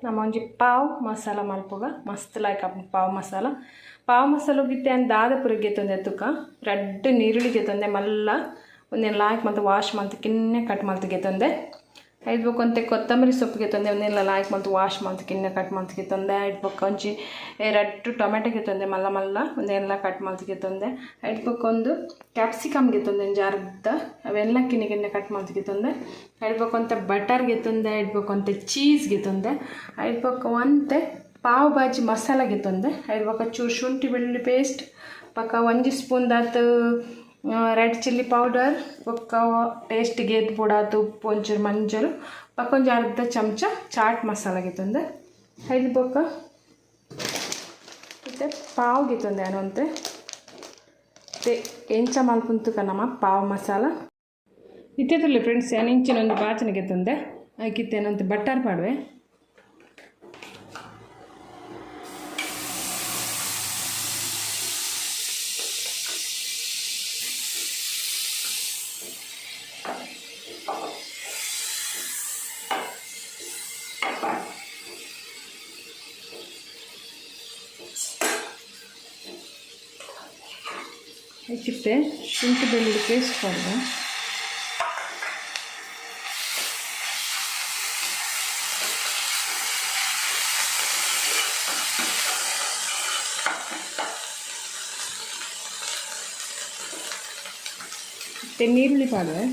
ನಮ ಒಂಜಿ ಪಾವ್ ಮಸಾಲ ಮಲ್ಪುಗ ಮಸ್ತ್ ಲಾಯ್ಕ್ ಆಪುಂಡು ಪಾವ್ ಮಸಾಲ. ಪಾವ್ ಮಸಾಲೊಗು ಇತ್ತೆ ಯಾನ್ ದಾದ ಪೂರ ಗೆತೊಂದೆ ತುಕ ರಡ್ಡ್ ನೀರುಳ್ಳಿ ಗೆತೊಂದೆ ಮಲ್ಲ ಉಂದೆನ್ ಲಾಯ್ಕ್ ಮಲ್ತ್ ವಾಶ್ ಮಲ್ತ್ ಕಿನ್ಯ ಕಟ್ ಮಲ್ತ್ ಗೆತೊಂದೆ. ಐದ್ ಬೊಕ ಒಂತೆ ಕೊತ್ತಂಬರಿ ಸೊಪ್ಪು ಗೆತೊಂದೆ ಉಂದೆನ್ಲ ಲಾಯ್ಕ್ ಮಲ್ತ್ ವಾಶ್ ಮಲ್ತ್ ಕಿನ್ಯ ಕಟ್ ಮಲ್ತ್ ಗೆತೊಂದೆ. ಐಟ್ ಬೊಕ ಒಂಜಿ ರಡ್ಡ್ ಟೊಮೆಟೊ ಗೆತೊಂದೆ ಮಲ್ಲ ಮಲ್ಲ ಉಂದೆನ್ಲ ಕಟ್ ಮಲ್ತ್ ಗೆತೊಂದೆ. ಐಟ್ ಬೊಕ ಒಂದು ಕ್ಯಾಪ್ಸಿಕಮ್ ಗೆತೊಂದೆ ಒಂಜಿ ಅರ್ಧ ಅವೆನ್ಲ ಕಿನ್ಯ ಕಿನ್ಯ ಕಟ್ ಮಲ್ತ್ ಗೆತೊಂದೆ. ಐಟ್ ಬೊಕ ಒಂತೆ ಬಟರ್ ಗೆತೊಂದೆ. ಐಟ್ ಬೊಕ ಒಂತೆ ಚೀಸ್ ಗೆತೊಂದೆ. ಐಟ್ ಬೊಕ ಒಂತೆ ಪಾವ್ ಬಾಜಿ ಮಸಾಲ ಗೆತೊಂದೆ. ಐಟ್ ಬೊಕ ಚೂರು ಶುಂಠಿ ಬೆಳ್ಳುಳ್ಳಿ ಪೇಸ್ಟ್ ಬೊಕ ಒಂಜಿ ಸ್ಪೂನ್ ದಾತ್ ರೆಡ್ ಚಿಲ್ಲಿ ಪೌಡರ್ ಬೊಕ್ಕ ಟೇಸ್ಟ್ ಗ್ ಬೋಡಾತ್ ಉಪ್ಪು ಒಂಚೂರು ಮಂಜಲ್ ಬೊಕ ಒಂಜಿ ಅರ್ಧ ಚಮಚ ಚಾಟ್ ಮಸಾಲ ಗೆತೊಂದೆ. ಐದ್ ಬೊಕ ಇತ್ತೆ ಪಾವ್ ಗೆತೊಂದೆ ಯಾನ್ ಒಂತೆ. ಇತ್ತೆ ಎಂಚ ಮಲ್ಪುನು ತೂಕ ನಮ ಪಾವ್ ಮಸಾಲ. ಇತ್ತೆ ತೂಲೆ ಫ್ರೆಂಡ್ಸ್ ಯಾನ್ ಇಂಚಿನ ಒಂಜಿ ಬಾಚನೆ ಗೆತೊಂದೆ. ಐಕ್ ಇತ್ತೆ ಯಾನ್ ಒಂತೆ ಬಟರ್ ಪಾಡುವೆ. ಐಕಿತ್ತೆ ಶುಂಠಿ ಬೆಳ್ಳುಳ್ಳಿ ಪೇಸ್ಟ್ ಪಾಡುವ. ಇತ್ತೆ ನೀರುಳ್ಳಿ ಪಾಡುವೆ.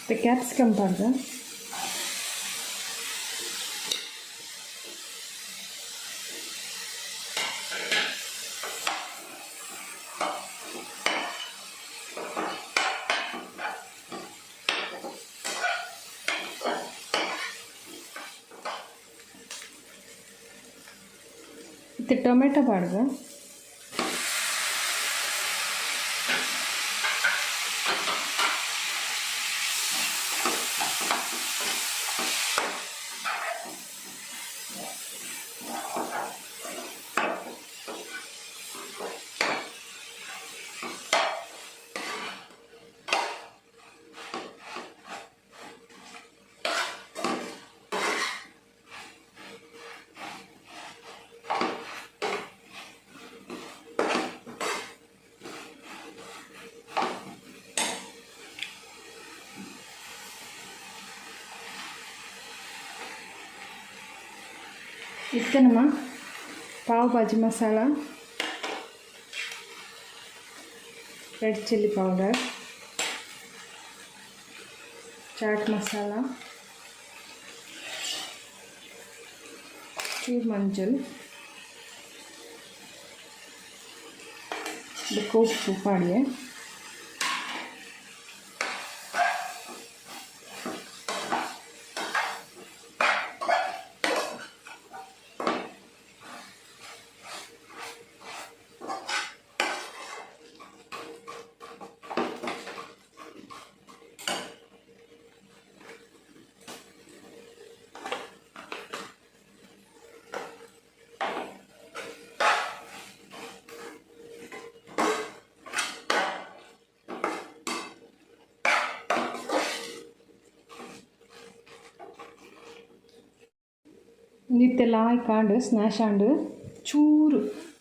ಇತ್ತೆ ಕ್ಯಾಪ್ಸಿಕಮ್ ಪಾಡ್ದ. ಇತ್ತೆ ಟೊಮೆಟೊ ಪಾಡ್ಗ. ಇತ್ತೆ ನಮ pav bhaji masala, red chilli powder, chaat masala, ಚೂರು ಮಂಜಲ್ ಬೊಕ್ಕ ಉಪ್ಪು ಪಾಡ್ಯೆ. ಇತ್ತೆ ಲಾಯ್ಕ್ ಆಂಡ್ ಸ್ನ್ಯಾಶ್ ಆಂಡ್ ಚೂರು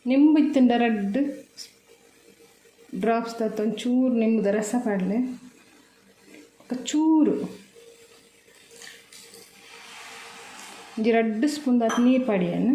ನಿಂಬು ಇತ್ತ್ಂಡ ರಡ್ಡ್ ಡ್ರಾಪ್ಸ್ ದತ್ತೊಂದು ಚೂರು ನಿಂಬುದ ರಸ ಪಾಡ್ಲೆ ಬೊಕ ಚೂರು ಒಂಜಿ ರಡ್ಡ್ ಸ್ಪೂನ್ ದಾತ್ ನೀರು ಪಾಡಿಯೆನ್.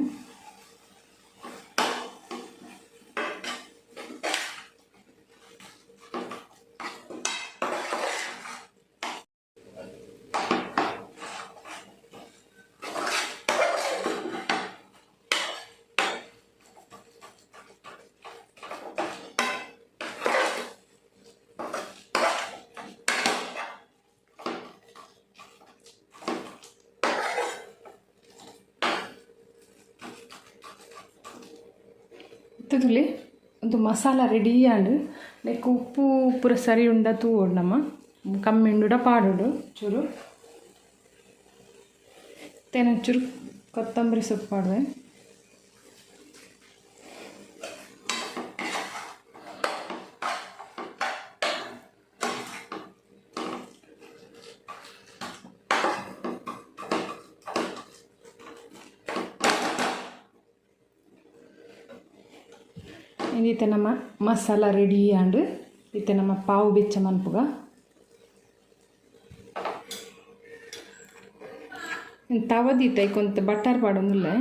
ಇತ್ತೆ ತೂಲೆ. ಉಂದು ಮಸಾಲ ರೆಡಿ ಆಂಡ್. ನೆಕ್ಕ್ ಉಪ್ಪು ಪೂರ ಸರಿ ಉಂಡ ತೂವೊಡು ನಮ. ಕಮ್ಮಿ ಉಂಡುಡ ಪಾಡೊಡು ಚೂರು. ಇತ್ತೆ ಒಂಚೂರು ಕೊತ್ತಂಬರಿ ಸೊಪ್ಪು ಪಾಡುವೆ. ಇತ್ತೆ ನಮ್ಮ ಮಸಾಲ ರೆಡಿ ಆಂಡ್. ಇತ್ತೆ ನಮ್ಮ ಪಾವು ಬೆಚ್ಚ ಮನ್ಪುಗ. ತವ ದೀತ ಐಕೊಂತೆ ಬಟರ್ ಪಾಡೊಂದುಲ್ಲೆ.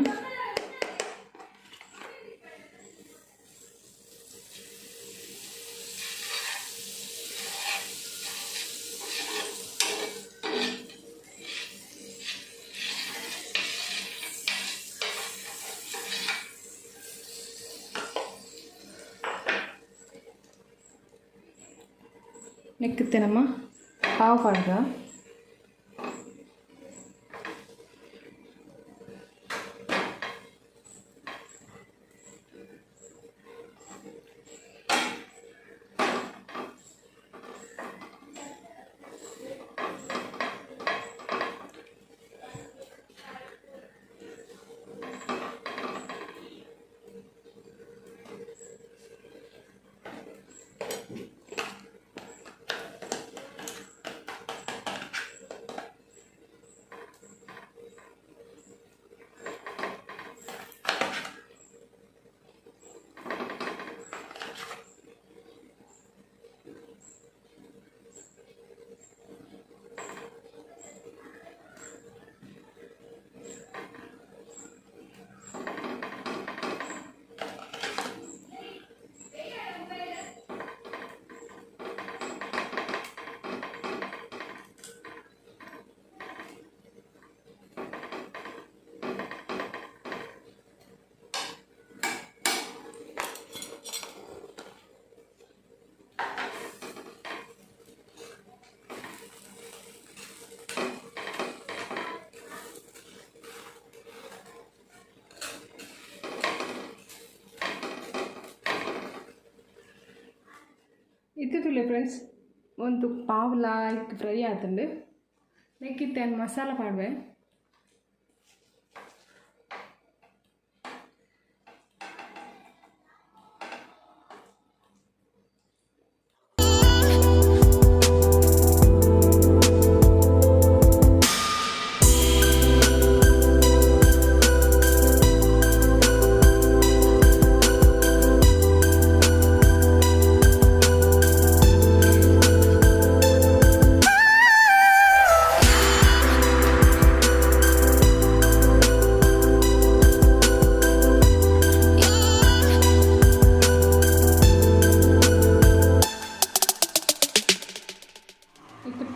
ನೆಕ್ಕಿತ್ತೆ ನಮ್ಮ ಪಾವು ಪಾಡ್ಗ. ಇತ್ತೆ ತೂಲೆ ಫ್ರೆಂಡ್ಸ್, ಒಂದು ಪಾವ್ ಲಾಯ್ಕ್ ಫ್ರೈ ಆತುಂಡು. ನೆಕ್ಕಿತ್ತೆ ಮಸಾಲ ಪಾಡುವೆ.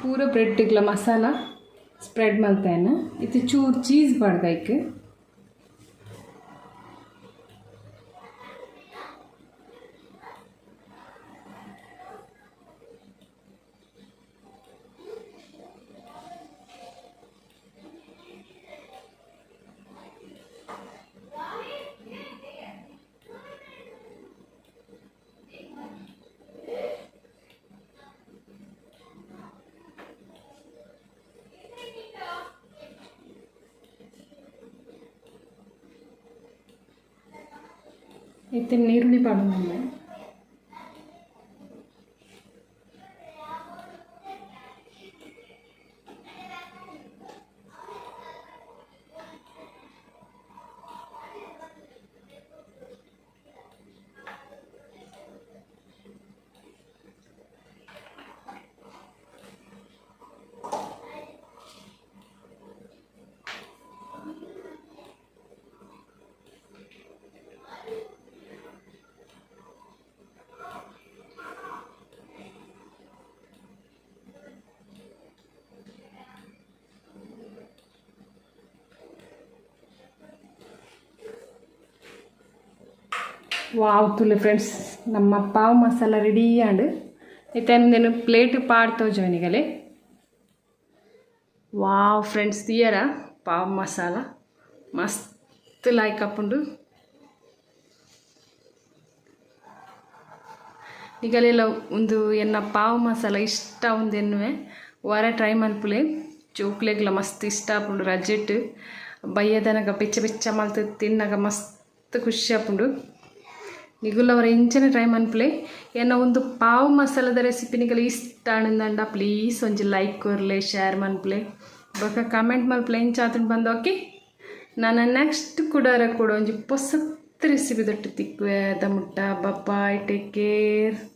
ಪೂರ ಬ್ರೆಡ್ಗ್ಲ ಮಸಾಲ ಸ್ಪ್ರೆಡ್ ಮಲ್ತೇನೆ. ಇತ್ತೆ ಚೂರು ಚೀಸ್ ಪಾಡ್ದ ಐಕ್. ಇತ್ತೆ ನೀರುಳ್ಳಿ ಪಾಡೊಂದುಲ್ಲೆ. ವಾವ್ ತೂಲೆ ಫ್ರೆಂಡ್ಸ್, ನಮ್ಮ ಪಾವ್ ಮಸಾಲ ರೆಡಿ ಆಂಡ್. ಇತ್ತೆ ಉಂದೆನ್ ಪ್ಲೇಟ್ ಪಾಡ್ ತೋಜುವೆ. ವಾವ್ ಫ್ರೆಂಡ್ಸ್, ತೂಯರ ಪಾವ್ ಮಸಾಲ ಮಸ್ತ್ ಲಾಯ್ಕ್ ಆಪುಂಡು. ನಿಗಲೆಲ ಉಂದು ಎನ್ನ ಪಾವ್ ಮಸಾಲ ಇಷ್ಟ ಉಂದು ಎನ್ನುವೆ. ವಾರ ಟ್ರೈ ಮಲ್ಪುಲೆ. ಜೋಕ್ಲೆಗ್ಲ ಮಸ್ತ್ ಇಷ್ಟ ಆಪುಂಡು. ರಜೆಟ್ ಬಯ್ಯದನಗ ಬೆಚ್ಚ ಬೆಚ್ಚ ಮಲ್ತ್ ತಿನ್ನಗ ಮಸ್ತ್ ಖುಷಿ ಆಪುಂಡು. ನಿಗುಲವರ ಇಂಚನೆ ಟ್ರೈ ಮನ್ಪುಲೆ. ಎನ್ನ ಒಂದು ಪಾವ್ ಮಸಾಲದ ರೆಸಿಪಿ ನಿಗಲ ಇಷ್ಟ ಆಂಡ ಪ್ಲೀಸ್ ಒಂಜಿ ಲೈಕ್ ಕೊರ್ಲೆ, ಶೇರ್ ಮನ್ಪುಲೆ, ಬೊಕ ಕಮೆಂಟ್ ಮಲ್ಪುಲೆ ಇಂಚಾತುಂಡು ಬಂದು. ಓಕೆ, ನಾನು ನೆಕ್ಸ್ಟ್ ಕುಡಾರ ಕೂಡ ಒಂಜಿ ಪೊಸತ್ ರೆಸಿಪಿ ದೊಟ್ಟು ತಿಕ್ಕುವೆ. ದ ಮುಟ್ಟ ಬಾಯ್, ಟೇಕ್ ಕೇರ್.